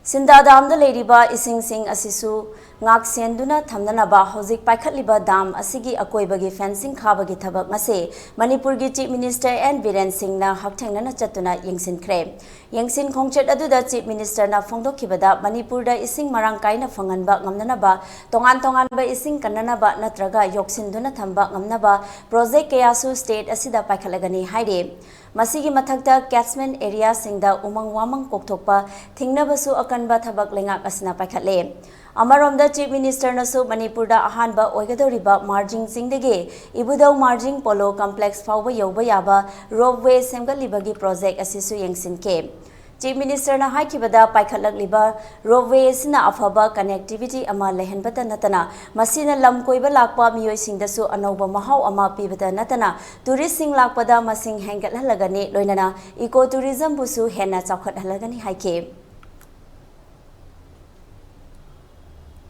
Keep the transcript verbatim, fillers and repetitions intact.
ꯁꯤꯟꯗꯥ ꯗꯥꯝꯗ ꯂꯩꯔꯤꯕ ꯏꯁꯤꯡꯁꯤꯡ ꯑꯁꯤꯁꯨ ꯉꯥꯛꯁꯦꯟꯗꯨꯅ ꯊꯝꯅꯅꯕ ꯍꯧꯖꯤꯛ ꯄꯥꯏꯈꯠꯂꯤꯕ ꯗꯥꯝ ꯑꯁꯤꯒꯤ ꯑꯀꯣꯏꯕꯒꯤ ꯐꯦꯟꯁꯤꯡ ꯈꯥꯕꯒꯤ ꯊꯕꯛ ꯑꯁꯤ ꯃꯅꯤꯄꯨꯔꯒꯤ Chief Minister N ꯕꯤꯔꯦꯟ ꯁꯤꯡꯅ ꯍꯛꯊꯦꯡꯅꯅ ꯆꯠꯇꯨꯅ ꯌꯦꯡꯁꯤꯟꯈ꯭ꯔꯦ꯫ ꯌꯦꯡꯁꯤꯟ ꯈꯣꯡꯆꯠ ꯑꯗꯨꯗ Chief Minister ꯅ ꯐꯣꯡꯗꯣꯛꯈꯤꯕꯗ ꯃꯅꯤꯄꯨꯔꯗ ꯏꯁꯤꯡ ꯃꯔꯥꯡ ꯀꯥꯏꯅ ꯐꯪꯍꯟꯕ ꯉꯝꯅꯅꯕ ꯇꯣꯉꯥꯟ ꯇꯣꯉꯥꯟꯕ ꯏꯁꯤꯡ ꯀꯟꯅꯅꯕ ꯅꯠꯇ꯭ꯔꯒ ꯌꯣꯛꯁꯤꯟꯗꯨꯅ ꯊꯝꯕ ꯉꯝꯅꯕ ꯄ꯭ꯔꯣꯖꯦꯛ ꯀꯌꯥꯁꯨ state ꯑꯁꯤꯗ ꯄꯥꯏꯈꯠꯂꯒꯅꯤ ꯍꯥꯏꯔꯤ꯫ ꯃꯁꯤꯒꯤ ꯃꯊꯛꯇ catchment area ꯁꯤꯡꯗ ꯎꯃꯪ ꯋꯥꯃꯪ ꯀꯣꯛꯊꯣꯛꯄ ꯊꯤꯡꯅꯕꯁꯨ ꯑꯀꯟꯕ ꯊꯕꯛ ꯂꯩꯉꯥꯛ ꯑꯁꯤꯅ ꯄꯥꯏꯈꯠꯂꯦ꯫ ꯑꯃꯔꯣꯝꯗ Chief Minister ꯅꯁꯨ ꯃꯅꯤꯄꯨꯔꯗ ꯑꯍꯥꯟꯕ ꯑꯣꯏꯒꯗꯧꯔꯤꯕ ꯃꯥꯔꯖꯤꯡ ꯆꯤꯡꯗꯒꯤ ꯏꯕꯨꯙꯧ ꯃꯥꯔꯖꯤꯡ Polo Complex ꯐꯥꯎꯕ ꯌꯧꯕ ꯌꯥꯕ ropeway ꯁꯦꯝꯒꯠꯂꯤꯕꯒꯤ ꯄ꯭ꯔꯣꯖꯦꯛ ꯑꯁꯤꯁꯨ ꯌꯦꯡꯁꯤꯟꯈꯤ꯫ Chief Minister ꯅ ꯍꯥꯏꯈꯤꯕꯗ, ꯄꯥꯏꯈꯠꯂꯛꯂꯤꯕ ropeway ꯑꯁꯤꯅ ꯑꯐꯕ connectivity ꯑꯃ ꯂꯩꯍꯟꯕꯇ ꯅꯠꯇꯅ ꯃꯁꯤꯅ ꯂꯝ ꯀꯣꯏꯕ ꯂꯥꯛꯄ ꯃꯤꯑꯣꯏꯁꯤꯡꯗꯁꯨ ꯑꯅꯧꯕ ꯃꯍꯥꯎ ꯑꯃ ꯄꯤꯕꯇ ꯅꯠꯇꯅ tourist ꯁꯤꯡ ꯂꯥꯛꯄꯗ ꯃꯁꯤꯡ ꯍꯦꯟꯒꯠꯍꯜꯂꯒꯅꯤ, ꯂꯣꯏꯅꯅ eco tourism ꯕꯨꯁꯨ ꯍꯦꯟꯅ ꯆꯥꯎꯈꯠꯍꯜꯂꯒꯅꯤ ꯍꯥꯏꯈꯤ꯫